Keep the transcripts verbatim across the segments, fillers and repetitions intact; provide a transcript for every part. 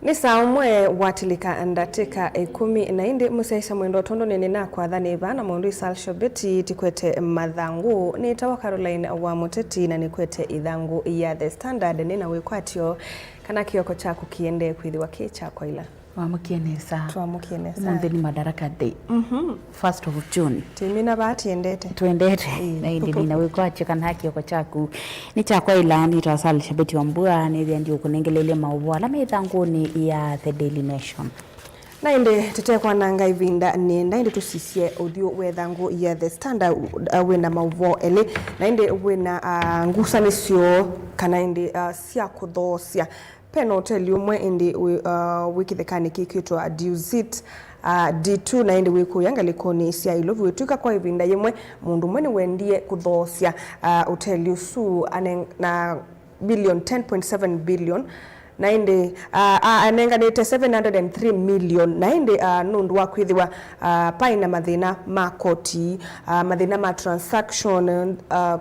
Nĩ saa ũmwe watilĩka ndatĩka ĩkũmi, na ĩndĩ mũsyaĩĩsya mwendwa, tondũ nĩnĩnakwatha nĩ vaa na mũndũ Isal Shobeti, tikwete mathangũ. Nĩtawa Caroline wa Mũteti, na nĩkwete ĩthangũ ya The Standard. Nĩ na wĩkwatyo kana kĩoko kyaku kĩendee kwĩthĩwa kĩ kya kwaĩla. Wamũkie nesa. Twamũkie nesa. Ũmũnthĩ nĩ Madaraka Day. Mhm. First of June. Tĩmina vaa tiendete. Twendete. Ĩĩ. Na ĩndĩ nĩ na wĩkwatyo kana kĩoko kyaku nĩ kya kwaĩla. Nĩtawa Sal Shabeti wa Mbua, nĩthĩa ndiũkũnengeleile maũvoo ala me ĩthangũnĩ ya The Daily Nation. Na ĩndĩ tũtekwananga ĩvinda, nĩenda ĩndĩ tũsisye ũthyũ wa ĩthangũ ya The Standard, uh, wĩna maũvoo elĩ, na ĩndĩ wĩna, uh, ngusanĩsyo kana ĩndĩ, uh, sya kũthoosya. Ve na ũteli ũmwe ĩndĩ wĩ, uh, wĩ kĩthekanĩ kĩkwĩtwa Dusit, uh, D two, na ĩndĩ wĩkũya ngalĩkonĩ sya Ilovi. Wĩtw'ĩka kwa ĩvinda yĩmwe, mũndũ ũmwe nĩwendie kũthoosya, uh, ũteli ũsu aneng-, na billion, ten point seven billion, na ĩndĩ, uh, uh, anenganĩte seven hundred and three million, na ĩndĩ, uh, nũndũ wa kwĩthĩwa, uh, paĩ na mathĩna ma koti, uh, mathĩna ma transaction, uh,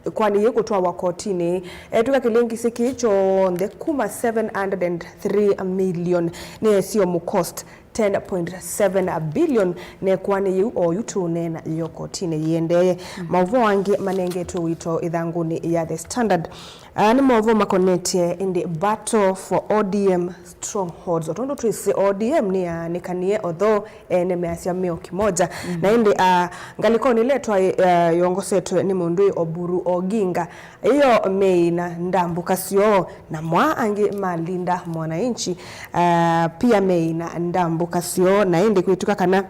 ĩkoani yĩu kũtwawa kotinĩ, etw'ĩka kĩlĩngĩsĩ kĩĩ kyonthe kuma seven hundred and three million nĩyesie ũmũcost ten point seven billion, na ĩkoani yĩu oyu tũũneena yĩ o kotinĩ yĩendee. Mm. Maũvoo angĩ manengetwe ũito ĩthangũnĩ ya The Standard, aa nĩ maũvoo makonetye ĩndĩ battle for O D M strongholds. O tondũ twĩsĩ O D M nĩyaanĩkanie, although ene measya me o kĩmoja. Mhm. Na ĩndĩ, ah, ngalĩkonĩ ĩla ĩtwaĩ, ah, yongosetwe nĩ mũndũ wĩ Oburu Oginga, ĩyo meĩ na ndambũka syoo, na mwa angĩ ma Linda Mwananchi, ah, pia meĩ na ndambũka syoo, na ĩndĩ kwĩtw'ĩka kana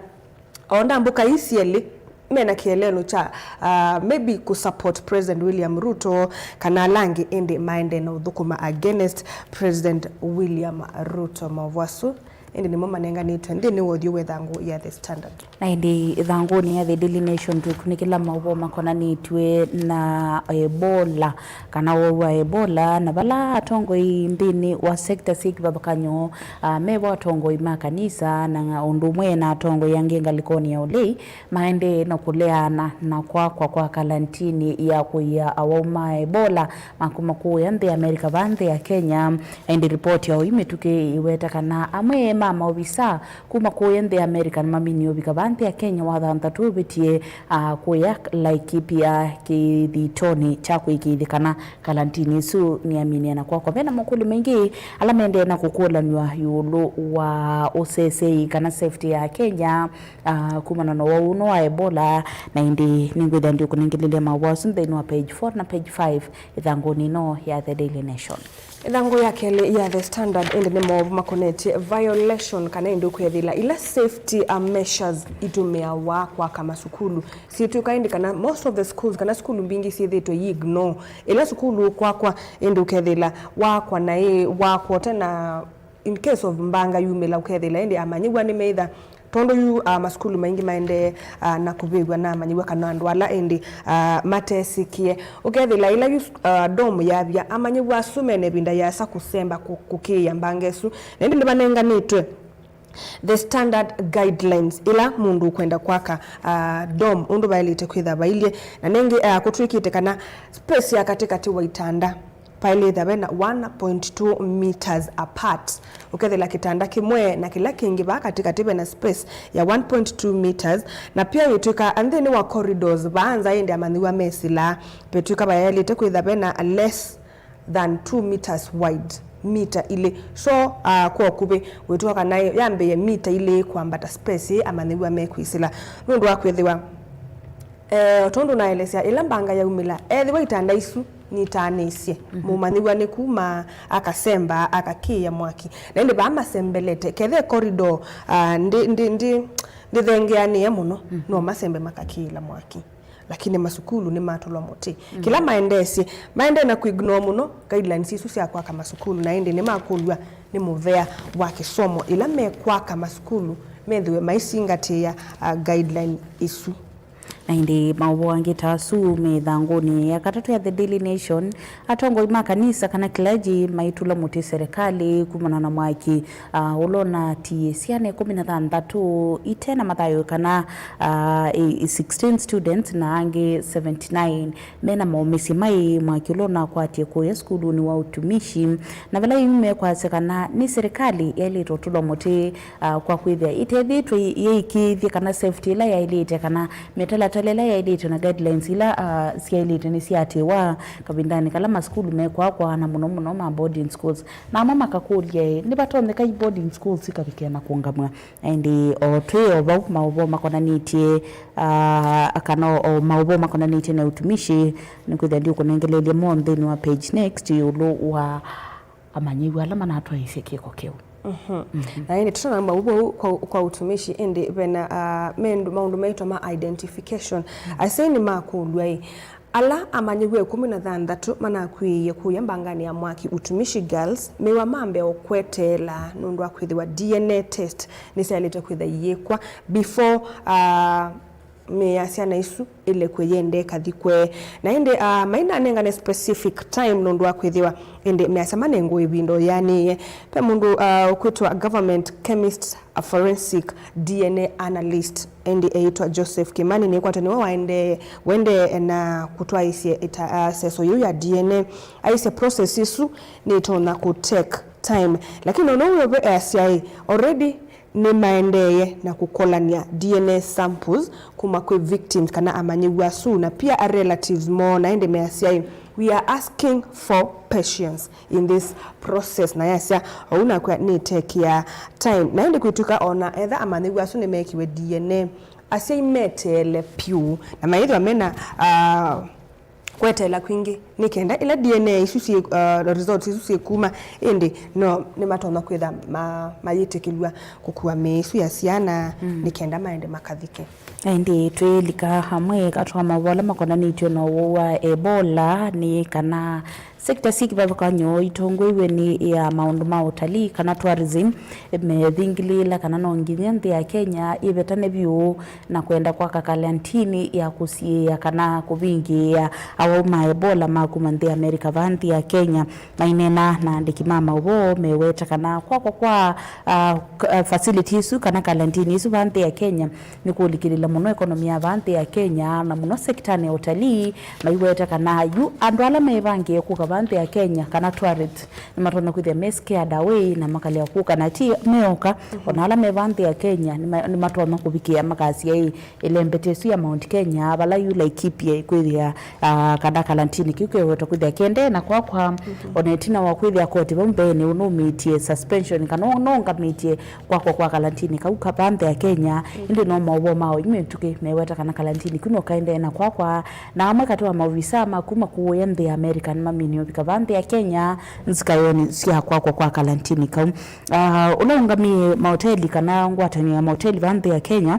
o ndambũka ii syelĩ mena kĩeleelo kya, ah, maybe kũsupport President William Ruto, kana ala angĩ ĩndĩ maendee na ũthũkũma against President William Ruto. Maũvoo asu ĩndĩ nĩmo manenganĩtwe nthĩnĩ wa ũthyũ wa ĩthangũ ya The Standard. Na ĩndĩ ĩthangũnĩ ya The Daily Nation twĩkunĩkĩla maũvoo makonanĩtw'e na Ebola, kana ũwau wa Ebola, na vala atongoi nthĩnĩ wa sector syĩ kĩvathũkany'o, ah, me vo atongoi ma kanisa, na ũndũ ũmwe na atongoi angĩ ngalĩkonĩ ya ũlei, maendee na kũleana na kwakwa kwa kalantini ya kũia awau ma Ebola makuma kũũya nthĩ ya America vaa nthĩ ya Kenya. Ĩndĩ ripoti ya oyu mĩtũkĩ ĩweta kana amwe ma maovisa kuma kũũya nthĩ ya America nĩmaminie ũvika vaa nthĩ ya Kenya wathanthatũ ũvĩtie, ah, kũya Laikipia kĩthitonĩ kya kũĩkĩĩthya kana kalantini ĩsu nĩyaminie na kwakwa. Ve na makũlyo maingĩ ala maendee na kũkũlanw'a ĩũlũ wa ũseseĩ kana safety ya Kenya, ah, kumana na ũwau ũno wa Ebola, na ĩndĩ nĩngwĩthĩa ndiũkũnengelelya maũvoo asu nthĩnĩ wa page four na page five ĩthangũnĩ ĩno ya The Daily Nation. Ĩthangũ ya kelĩ ya The Standard ĩndĩ nĩ maũvoo makonetye violation kana ĩndĩ ũkwĩthĩla ila safety, uh, measures itũmĩawa kwaka masukulu. Syĩtw'ĩka ĩndĩ kana most of the schools kana sukulu mbingĩ syĩthĩĩtwe yi ignore. Ĩla sukulu ũkwakwa ĩndĩ ũkethĩla wakwa na ĩ wakwa ũte na in case of mbanga yumĩla, ũkethĩla ĩndĩ amanyĩw'a nĩmeĩtha, tondũ yu, ah, masukulu maingĩ maendee, ah, na kũvĩw'a na amanyĩw'a kana andũ ala ĩndĩ, ah, matesĩkĩe. Ũkethĩla ĩla yu, ah, dom yavya, amanyĩw'a asu mena ĩvinda yĩasa kũsemba kũ-, kũkĩĩa mbanga ĩsu. Na ĩndĩ nĩvanenganĩtwe The Standard Guidelines ĩla mũndũ ũkwenda kwaka, ah, dom ũndũ vaĩlĩte kwĩtha vailyĩ. Na nĩngĩ, ah, kũtw'ĩkĩte kana space ya katĩkatĩ wa itanda paĩlĩtha vena one point two meters apart. Ũkethĩla kĩtanda kĩmwe na kĩla kĩngĩ vaa katĩkatĩ vena space ya one point two meters, na pia wĩtw'ĩka nthĩnĩ wa corridors vaa nza ĩndĩ amanyĩw'a mesĩlaa, vetw'ĩka vayaĩlĩte kwĩtha vena less than two meters wide, mita ilĩ. So, uh, kwa ũkuvĩ wĩtw'ĩka kana yambĩĩe mita ilĩ kwambata space ĩĩ amanyĩw'a mekwĩsĩla, nũndũ wa kwĩthĩwa, eh, o tondũ naelesya, ĩla mbanga yaumĩla, ethĩwa itanda isu nitaanĩsye, mhm, mũmanyĩw'a nĩ kuma akasemba akakĩĩa mwaki. Na ĩndĩ vaa masembelete, kethe corridor, ah, ndi, ndi, ndi, ndĩthengeanĩe mũno, mhm, no masembe makakĩĩla mwaki. Lakini masukulu nĩmatũlwa mũtĩ. Mhm. Kĩla maendeesye, maendee na kũignore mũno guidelines isu sya kwaka masukulu, na ĩndĩ nĩmakũlw'a nĩ mũvea wa kĩsomo ĩla mekwaka masukulu methĩwe maisingatĩĩa, ah, guideline isu. Na ĩndĩ maũvoo angĩ ta asu me ĩthangũnĩ ya katatũ ya The Daily Nation, atongoi ma kanisa kana clergy maitũla mũtĩ serikali kumana na mwaki, ah, ũla ũnatiie syana ĩkũmi na thanthatũ ite na mathayũ kana, ah, i- i sixteen students na angĩ seventy-nine mena maũmĩsye mai mwaki ũla ũnakwatie kũya sukulunĩ wa Utumishi, na vala yu mekwasya kana nĩ serikali yaĩlĩte ũtũlwa mũtĩ, ah, kwa kwĩthĩa ĩtethĩtwe yĩikĩĩthye kana safety ĩla yaĩlĩte kana mĩtalatala ĩla yaĩlĩte na guidelines ila, ah, syaĩlĩte nĩsyatĩĩwa kavindanĩ kala masukulu mekwakwa, na mũno mũno ma boarding schools. Na amwe makakũlya-ĩ, nĩvatonyeka i boarding schools ikavikĩa na kũngamw'a? Na ĩndĩ o twĩ o vau, maũvoo makonanĩtye, ah, kana o, o maũvoo makonanĩtye na Utumishi, nĩkwĩthĩa ndiũkũnengeleelye mo nthĩnĩ wa Page Next ĩũlũ wa amanyĩw'a ala manatwaĩĩsye kĩko kĩu. Mhm. Na ĩndĩ tũtana maũvoo kwa, kwa Utumishi, ĩndĩ vena, ah, mendu- maũndũ maitwa ma identification. Asyai nĩmakũlw'a-ĩ, ala amanyĩw'a ĩkũmi na thanthatũ manakw'ĩĩie kũya mbanganĩ ya mwaki Utumishi Girls, mĩw'a mambe o kweteela nũndũ wa kwĩthĩwa D N A test nĩsyaĩlĩte kwĩtha iyĩkwa before, ah, mĩĩ ya syana isu ĩlekw'e yende ĩkathikwe. Na ĩndĩ, ah, mainanengane specific time nũndũ wa kwĩthĩwa, ĩndĩ measya manengwe ĩvinda ũyanĩĩe. Ve mũndũ, ah, ũkwĩtwa government chemist, a forensic D N A analyst, ĩndĩ eĩtwa Joseph Kimani, nĩkwata nĩwe waendee, wendee na kũtwaĩsye ĩta- ah, seso yĩu ya D N A. Aisye process ĩsu nĩtonya kũ take time, lakini ona ũu ve easya-ĩ, already nĩmaendeeye na kũkolany'a D N A samples kuma kwĩ victims kana amanyĩw'a asu na pia a relatives moo, na ĩndĩ measya-ĩ, "We are asking for patience in this process." Na yasya, "Ou nakw'a nĩtekĩaa time." Na ĩndĩ kwĩtw'ĩka ona etha amanyĩw'a asu nĩmekiwe D N A, asyai meteele pyũ na mayĩthwa mena, ah, kweteela kwingĩ nĩ kenda ila D N A isu syĩ, uh, results isu syĩkuma, ĩndĩ no nĩmatonya kwĩtha ma- mayĩtĩkĩlw'a kũkua mĩĩ ĩsu ya syana nĩ kenda maende makathike. Ĩndĩ twĩlika amwe katwa maũvoo ala makonanĩtw'e na ũwau wa Ebola nĩ kana sekta syĩ kĩvathũkany'o itongweiw'e nĩ ya maũndũ ma ũtalii kana tourism methingilĩĩla kana no nginya nthĩ ya Kenya ĩvetane vyũ na kwenda kwaka kalantini ya kũsiĩĩa kana kũvingĩĩa awau ma Ebola ma kuma nthĩ ya America vaa nthĩ ya Kenya. Maineena na andĩki ma maũvoo, meweta kana kwakwa kwa, ah, k- ah, facility isu kana kalantini isu vaa nthĩ ya Kenya nĩkũlikĩlĩla mũno ekonomi ya vaa nthĩ ya Kenya, na mũno sekitanĩ ya ũtalii, maiweta kana yu andũ ala mevangĩe kũka vaa nthĩ ya Kenya kana tourists nĩmatonya kwĩthĩa me scared away na makalea kũka, na ti meoka, ona ala me vaa nthĩ ya Kenya nĩma- nĩmatonya kũvikĩa makasya ĩ, ĩlembete ĩsu ya Mount Kenya, vala yu Laikipia ĩkwĩthĩa, ah, kana kalantini kĩu kĩwetwa kwĩthĩa kĩendee na kwakwa, ona ĩtina wa kwĩthĩa koti vau mbeenĩ ũnũmĩtye suspension kana ũnũngamĩtye kwakwa kwa kalantini kau ka vaa nthĩ ya Kenya, ĩndĩ no maũvoo ma oyu mĩtũkĩ meweta kana kalantini kau no kaendee na kwakwa, na amwe katĩ wa maovisa ma kuma kũũya nthĩ ya America nĩmaminie ũvika vaa nthĩ ya Kenya nzikaĩonĩ sya kwakwa kwa kalantini kau. Ah, ũla ũngamĩe maoteli kana ngwatanĩo ya maoteli vaa nthĩ ya Kenya,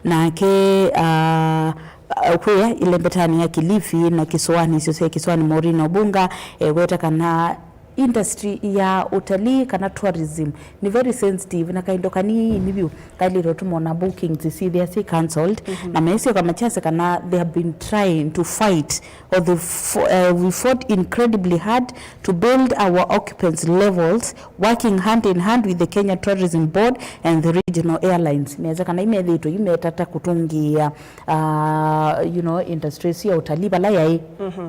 nake, ah, kwĩa ĩlembetanĩ ya Kilifi na kĩsũanĩ, isio sya kĩsũanĩ, Maureen Obunga eweta kana industry ya ũtalii kana tourism nĩ very sensitive, na kaindo kanini vyũ kailĩte ũtuma ona bookings syĩthĩa syĩ cancelled, na meisyoka makyasya kana they have been trying to fight or they fo- uh, we fought incredibly hard to build our occupancy levels, working hand in hand with the Kenya Tourism Board and the regional airlines. Meza kana imethĩtwe imetata kũtũngĩĩa, uh, you know, industry ĩsu ya ũtalii vala yaĩ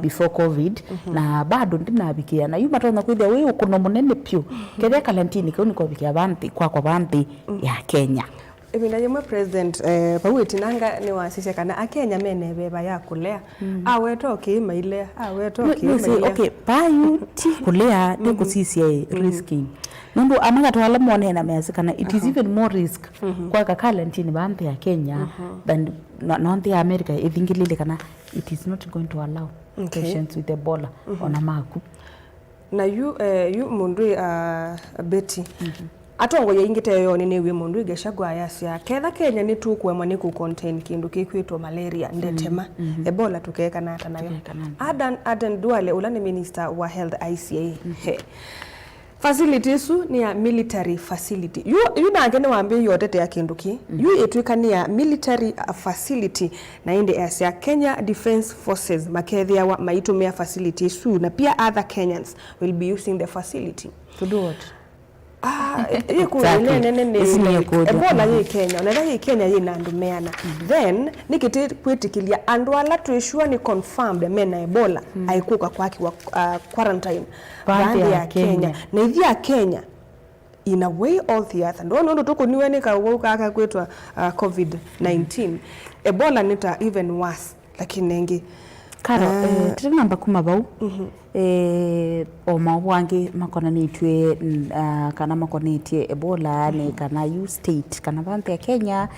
before covid, na bado ndinavikĩa. Na yu matonya kwĩthĩa wĩ ũkũno mũnene pyũ. Kethĩa kalantini kau nĩkovikĩa vanthĩ, kwakwa vanthĩ ya Kenya. Ĩvinda yĩmwe President, eh, vau ĩtinanga nĩwasisya kana Akenya mena ĩveva ya kũlea. Aweta okay mailea, aweta okay mailea. Okay, vaa yu ti kũlea, nĩ kũsisya ĩ, risking. Nũndũ amwe katĩ ala monena measya kana it is even more risk kwaka kalantini vaa nthĩ ya Kenya than no, no nthĩ ya America ĩthingĩlĩle kana it is not going to allow patients with Ebola ona maku. Na yu, eh, yu mũndũ, ah, Betty. Atongoi aingĩ teyo nĩnĩw'e mũndũ Gachagua ayasya, ketha Kenya nĩtũkũemwa nĩ kũ contain kĩndũ kĩkwĩtwa malaria, ndetema, Ebola tũkeekana ata nayo? Tũkeekana ata? Adan, Aden Duale, ũla nĩ minister wa health, aisye, he, Facility ĩsu nĩ ya military facility. Yu, yu nake nĩwambĩĩie ũtetea kĩndũ kĩ. Yu ĩtw'ĩka nĩ ya military, uh, facility, na ĩndĩ easya Kenya Defence Forces makethĩawa maitũmĩa facility ĩsu, na pia other Kenyans will be using the facility. To do what? Ah, ĩ-, ĩkũlyo nene nĩ, ĩsu nĩ ĩkũlyo. Ebola yĩ Kenya, ona ĩla yĩ Kenya yĩ na andũ meana. Then, nĩkĩ tĩ kwĩtĩkĩlya andũ ala twĩ sure nĩ confirmed mena Ebola, aikũka kwakiwa, uh, quarantine vaa nthĩ ya Kenya. Na ithyĩ a Kenya, in a way or the other. Ndwona ũndũ tũkũniwe nĩ kawau kaka kwĩtwa, uh, covid nineteen. Ebola nĩ ta even worse, lakini ĩngĩ. Karo, eh, tũtanamba kuma vau, eh, o maũvoo angĩ makonanĩtw'e, n-, ah, kana makonetye Ebola, nĩ kana yu state, kana vaa nthĩ ya Kenya,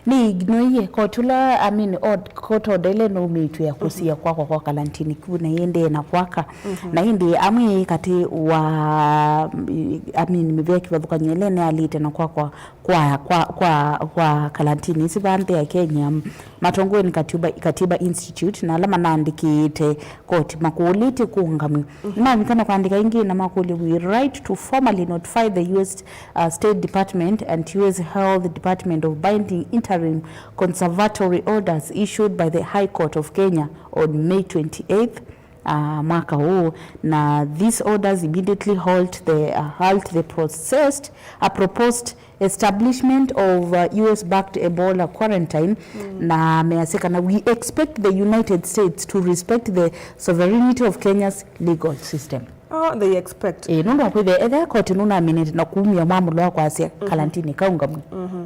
nĩ ignore koti ũla, I mean, od-, court order ĩla ĩnaumĩtw'e ya kũsia kwakwa kwa kalantini kuu na ĩendee na kwaka. Na ĩndĩ amwe katĩ wa, I mean, mĩvĩa kĩvathũkany'o ĩla ĩnealĩte na kwakwa kwa, kwa, kwa, kwa kalantini ĩsu vaa nthĩ ya Kenya, matongoew'e nĩ Katiba, Katiba Institute, na ala manaandĩkĩte koti makũlĩtye kũũngamw'a. Nĩmavika na kũandĩka ĩngĩ na makũlya, "We write to formally notify the U S, uh, State Department and U S Health Department of binding interim conservatory orders issued by the High Court of Kenya on May twenty-eighth, uh, mwaka ũũ, na these orders immediately halt the, uh, halt the processed, uh, proposed establishment of, uh, U S-backed Ebola quarantine." Na measya kana, "We expect the United States to respect the sovereignty of Kenya's legal system." Oh, they expect. Eh, nũndũ wa kwĩthĩa ethĩa koti nũnaminĩte na kumya mwamũlo wa kwasya kalantini kaũngamw'e.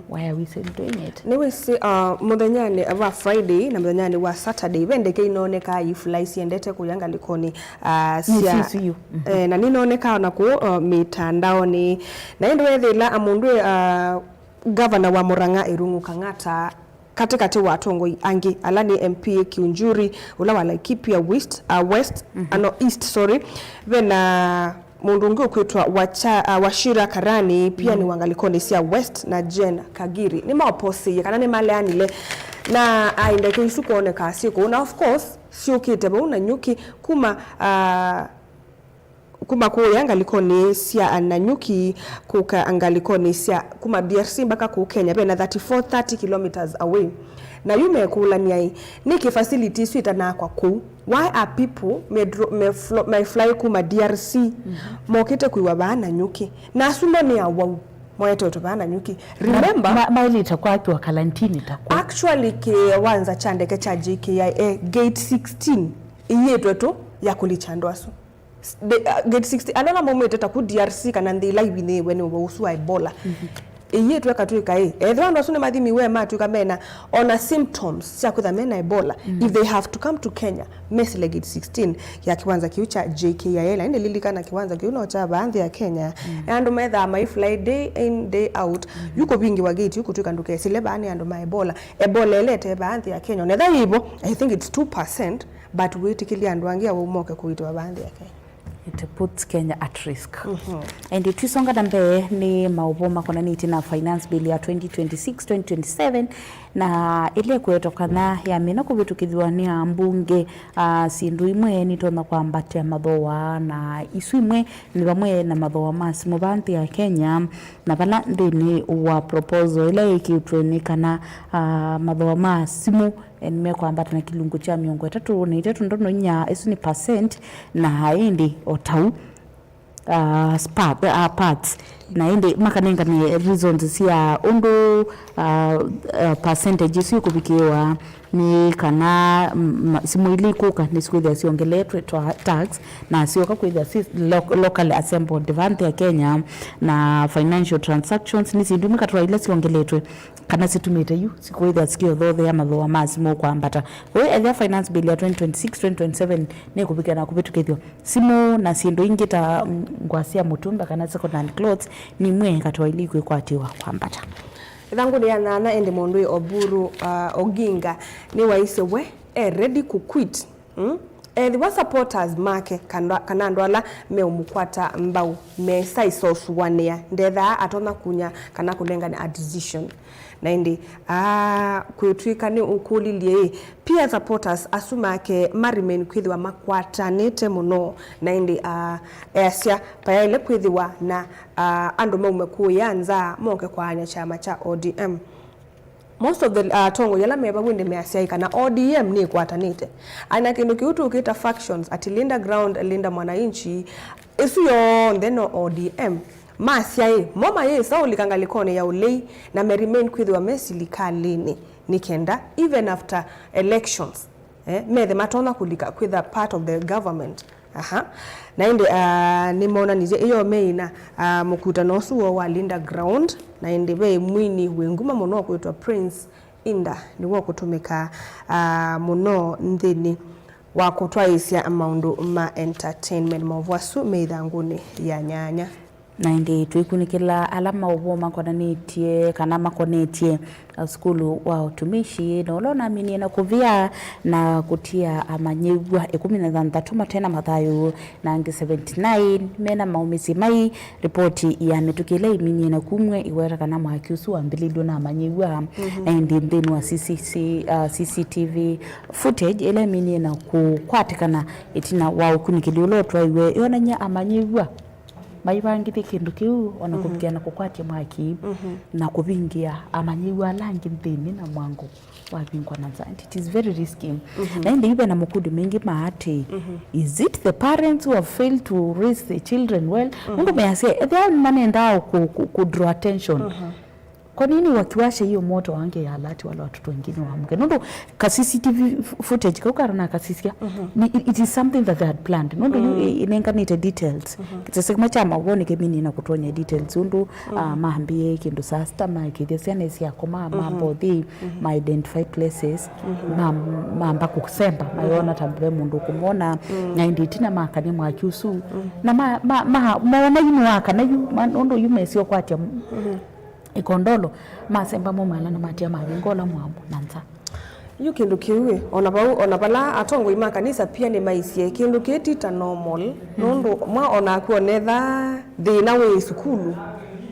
Why are we still doing it? Nĩwĩsĩ, uh, mũthenyanĩ wa Friday na mũthenyanĩ wa Saturday, ve ndeke inoonekaa ifly siendete kũya ngalĩkonĩ, uh, sya, eh, na nĩnoonekaa na kũũ, uh, mĩtandaonĩ. Na ĩndĩ weethĩla amũndũ, uh, Gavana wa Murang'a Irungu Kang'ata, katĩkatĩ wa atongoi angĩ ala nĩ M P Kiunjuri, ũla wa Laikipia West, uh, West, ano East, sorry, ve na mũndũ ũngĩ ũkwĩtwa Wacha-, uh, Wachira Karani, pia nĩ wa ngalĩkonĩ sya West, na Jane Kagiri. Nĩmaoposeie kana nĩmaleanile na, uh, ndeke isu kwoneka syĩ kũu. Na of course, syũkĩte vau Nanyuki kuma, uh, kuma kũya ngalĩkonĩ sya Nanyuki kũka ngalĩkonĩ sya kuma D R C mpaka kũu Kenya, vena thirty-four, thirty kilometers away. Na yu mekũlany'a-ĩ, nĩkĩ facility isu itanakwa kũu? Why are people me dro-, me flo-, me fly kuma D R C mokĩte kwĩwa vaa Nanyuki? Na asu mo nĩ awau moetetwe vaa Nanyuki. Remember, ma-, mailĩte kwakiwa kalantini ta kũ? Actually, kĩwanza kya ndeke kya J K I A, gate sixteen, ĩyĩtwe tu ya kũlikya andũ asu. S-, the, uh, gate sixty, andũ ala maumĩte ta ku D R C kana nthĩ ila ivinĩĩwe nĩ ũwau ũsu wa Ebola. Ĩyĩtwe ĩkatw'ĩka ĩ, ethĩwa andũ asu nĩmathimiwe matw'ĩka mena ona symptoms sya kwĩtha mena Ebola, if they have to come to Kenya, mesĩle gate sixteen ya kĩwanza kĩu kya J K I A. Na ĩndĩ lilikana kĩwanza kĩu no kya vaa nthĩ ya Kenya. Na andũ methaa mai fly day in, day out. Yu kũvingĩwa gate yu kũtw'ĩka ndũkesĩle vaa nĩ andũ ma Ebola. Ebola ĩlete vaa nthĩ ya Kenya. Onetha yĩvo, I think it's two percent. But wĩtĩkĩlya andũ angĩ awau moke kũitĩwa vaa nthĩ ya Kenya. It puts Kenya at risk. And twisonga na mbee nĩ maũvoo makonanĩtye na Finance Bill ya twenty twenty-six, twenty twenty-seven, na ĩla ĩkũetwa kana yamina kũvĩtũkĩthw'a nĩ ambunge, ah, syĩndũ imwe nitonya kwambatĩa mathooa, na isu imwe nĩ vamwe na mathooa ma simũ vaa nthĩ ya Kenya, na vala nthĩnĩ wa proposal ĩla yĩkĩtwe nĩ kana, ah, mathooa ma simũ eh, nĩmekwambata na kĩlungu kya mĩongo ĩtatũ na itatũ ndono inya, ĩsu nĩ percent, na ĩndĩ o tau, ah, spa-, ah, parts, na ĩndĩ makanengane reasons sya ũndũ, ah, ah, percentage ĩsu ĩkũvikĩĩwa nĩ kana, mm, ma-, simũ ila ikũka nĩsikwĩthĩa syongeletwe twa-, tax, na syoka kwĩthĩa si lo-, locally assembled vaa nthĩ ya Kenya, na financial transactions nĩ syĩndũ imwe katĩ wa ila syongeletwe kana situmĩte yu sikwĩthĩa sikiothothea mathooa ma simũ kwambata. Kwoou ethĩa Finance Bill ya twenty twenty-six, twenty twenty-seven nĩkũvikĩa na kũvĩtũkĩthw'a, simũ na syĩndũ ingĩ ta ngũa sya mũtumba kana second hand clothes nĩ imwe katĩ wa ila ikwĩkwatĩwa kwambata. Ĩthangũnĩ ya nyanya ĩndĩ mũndũ wĩ Oburu, uh, Oginga nĩwaisye we e ready kũ quit. Mm? Ethĩwa supporters make kana, kana andũ ala meũmũkwata mbau mesaisosuanĩa, ndethaa atonya kunya kana kũnengane a decision. Na ĩndĩ, ah, kwĩtw'ĩka nĩ ũkũlilye ĩ, peer supporters asu make ma remain kwĩthĩwa makwatanĩte mũno, na ĩndĩ, ah, easya vayaĩle kwĩthĩwa na, ah, andũ maume kũya nza moke kwaany'a kyama kya O D M. Most of the, uh, atongoi ala me vau ĩndĩ measya ĩ kana O D M nĩkwatanĩte. Ana kĩndũ kĩu tũkĩta factions, ati Linda Ground, Linda Mwananchi, ĩsu yonthe no O D M. Masya ĩ, mo mayĩsa ũlika ngalĩkonĩ ya ũlei na me remain kwĩthĩwa me silikalĩnĩ, nĩ kenda even after elections, eh, methe matonya kũlika kwĩtha part of the government. Aha. Na ĩndĩ, ah, nĩmonanisye ĩyo meina, ah, mũkutano ũsu woo wa Linda Ground, na ĩndĩ ve mwini wĩ nguma mũno ũkwĩtwa Prince Indah, nĩwe ũkũtũmĩka, ah, mũno nthĩnĩ wa kũtwaĩĩsya maũndũ ma entertainment. Maũvoo asu me ĩthangũnĩ ya nyanya. Na ĩndĩ tũikunĩkĩla ala maũvoo makonanĩtye kana makonetye, uh, sukulu wa ũtumishi, na ũla ũnaminie na kũvĩa na kũtia amanyĩw'a ĩkũmi na thanthatũ mate na mathayũ, na angĩ seventy nine mena maũmĩsye mai. Ripoti ya mĩtũkĩ ĩla ĩminie na kumw'a ĩweta kana mwaki ũsu wambĩlĩlw'e na amanyĩw'a, na ĩndĩ nthĩnĩ wa C C C, uh, C C T V footage ĩla ĩminie na kũkwatĩkana ĩtina wa ũkunĩkĩli ũla ũtwaiwe yonany'a amanyĩw'a maivangĩthye kĩndũ kĩu, ona kũvikĩa na kũkwatya mwaki, na kũvingĩa amanyĩw'a ala angĩ nthĩnĩ na mwango wavingwa na nza. And it is very risky. Na ĩndĩ yu vena makundi maingĩ ma atĩ, is it the parents who have failed to raise the children well? Nũndũ measya, ethĩwa manendaa kũ, kũ, kũ draw attention. Kwa nini wakiwasha hiyo moto waange alert wale watoto wengine waamke? Nũndũ ka C C T V f-, footage kau karona kasisya, ni, it, it is something that they had planned. Nũndũ yu i-, inenganĩte details. Kĩsese kĩmwe kya maũvoo nĩkĩminie na kũtwony'a details. Ũndũ, ah, mambĩĩe kĩndũ saa sita, makĩthya syana isyakoma, mamba ũthi, ma identify places, ma, mamba kũsemba, mayona ta ve mũndũ ũkũmona, na ĩndĩ ĩtina makany'a mwaki ũsu. Na ma, ma, ma, mona yu nĩwakana yu, ma, nũndũ yu mesĩ ũkwatya ĩkondolo, masemba mo mala na matia mavinga ũla mwamũ na nza. Yu kĩndũ kĩu ĩ, ona vau, ona vala atongoi ma kanisa pia nĩmaisye kĩndũ kĩĩ ti ta normal, nũndũ mwa onaku onetha thĩna wĩ sukulu,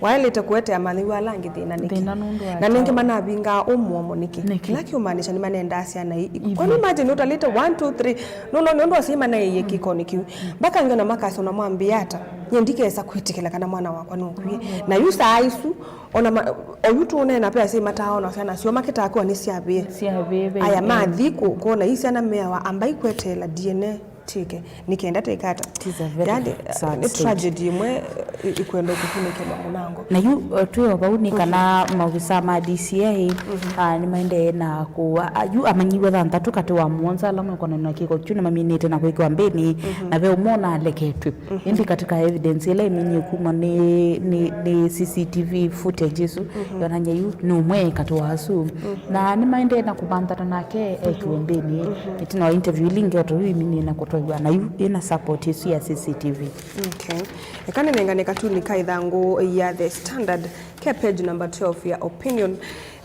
waĩlĩte kũetea amanyĩw'a ala angĩ thĩna nĩkĩ? Thĩna nũndũ wa na nĩngĩ kyaũ? Manavingaa ũmũomo nĩkĩ? Nĩkĩ? Kĩla kĩũmaanisha nĩmanendaa syana i-, i-, kwani imagine ũtalĩte one, two, three, nũndũ nũndũ asyai manaĩie kĩkonĩ kĩu. Mpaka angĩ ona makasya ona mwambĩa ata, nyie ndikesa kwĩtĩkĩla kana mwana wakwa nũkwie. Na yu saa isu, ona ma-, oyu tũũneena ve asyai mataaona syana syoo makĩtaa kwĩwa nĩsyavĩe. Syavĩe ve, aya, eh, mathi kũ-, kwona ii syana meawa ambai kweteela D N A tĩke, nĩ kenda tĩkata. It is a very sad state. Yaani, nĩ tragedy ĩmwe, ĩ-, ĩkwenda kũkunĩkĩlwa mũnango. Na yu, uh, twĩ o vau nĩ kana maovisa ma D C I, ah, nĩmaendee na kũa, ah, yu amanyĩw'a thanthatũ katĩ wa mũonza ala mekonanĩwa na kĩko kyu nĩmaminĩte na kwĩkĩwa mbĩnĩ, na ve ũmwe ũnaleketw'e. Ĩndĩ katika evidence ĩla ĩminie kuma nĩ, nĩ, nĩ C C T V footage ĩsu, yonany'a yu nĩ ũmwe katĩ wa asu. Na nĩmaendee na kũmanthana nake ekĩwe mbĩnĩ. Ĩtina wa interview ila ingĩ o ta yu iminie na kũtwaiwa na yu ĩna support ĩsu ya C C T V. Okay. Eka nĩnengane katuni ka ĩthangũ ya The Standard ke page number twelve ya opinion.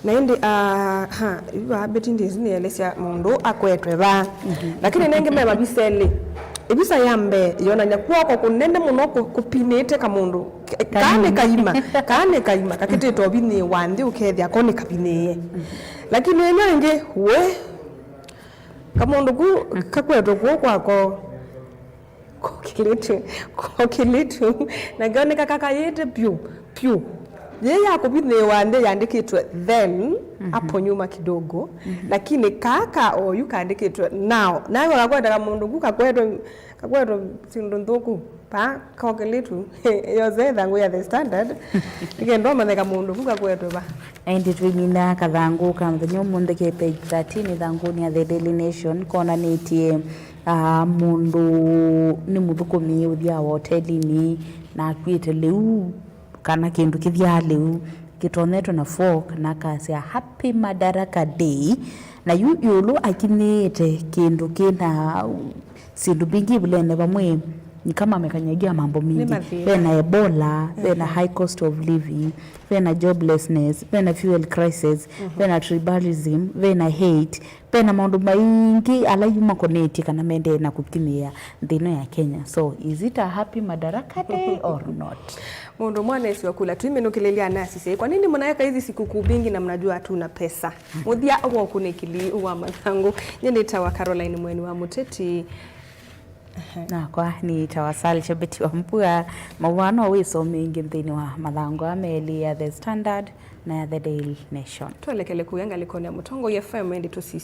Na ĩndĩ, ah, ha, yu vaa Betty Ndĩsi nĩelesya mũndũ akwetwe vaa. Lakini nengĩ me mavisa elĩ. Ĩvisa ya mbee yonany'a kw'oko kũnene mũno kũ-, kũpinĩte kamũndũ. Ka-, kaa nĩ kaima, kaa nĩ kaima, kakĩtĩte ũvinĩĩwa nthĩ ũkethĩa ko nĩ kavinĩĩe. Lakini ĩno ĩngĩ, we, kamũndũ ku kakwetwe kũũ kwako. Kokĩlĩtw'e, kokĩlĩtw'e, na keoneka kakayĩte pyũ, pyũ. Yĩ ya kũvinĩĩwa nthĩ yandĩkĩtwe then, hapo nyuma kidogo, lakini kaa ka oyu kandĩkĩtwe now. Nawe wakweta kamũndũ ku kakwetwe, kakwetwe syĩndũ nthũku, pa kokĩlĩtw'e. Yose ĩthangũ ya The Standard, nĩkenda ũmanye kamũndũ ku kakwetwe va. Ĩndĩ twĩmina kathangũ ka mũthenya ũmũnthĩ ke page thirteen ĩthangũnĩ ya The Daily Nation, konanĩtye, ah, mũndũ nĩ mũthũkũmi ũthyaa hotelinĩ na akuĩte lĩu, kana kĩndũ kĩthyaa lĩu, kĩtonyetwe na fork, na akasya, "Happy Madaraka Day." Na yu ĩũlũ akinyĩĩte kĩndũ kĩna syĩndũ mbingĩ ivulene vamwe Ni kama amekanyagia mambo mingi. Vena Ebola, vena high cost of living, vena joblessness, vena fuel crisis, vena tribalism, vena hate, vena maũndũ maingĩ ala yu makonetye kana mendee na kũkinyĩa nthĩ ĩno ya Kenya. So, is it a happy Madaraka Day or not? Mũndũ mwana esi wa kula tuiminũkĩlĩlya anasise, kwa nini mnaweka hizi sikukuu mingi na mnajua hatuna pesa? Mũthya ũmwe ũkunĩkili wa mathangũ. Nyie nĩtawa Caroline Mweni wa Mũteti. Nakwa nĩtawa Sally Chebeti wa Mbua. Mawano wĩsome ĩngĩ nthĩnĩ wa mathangũ aa melĩ ya The Standard na ya The Daily Nation. Twelekele kũya ngalĩkonĩ ya Mũtongoi F M ĩndĩ tũsisya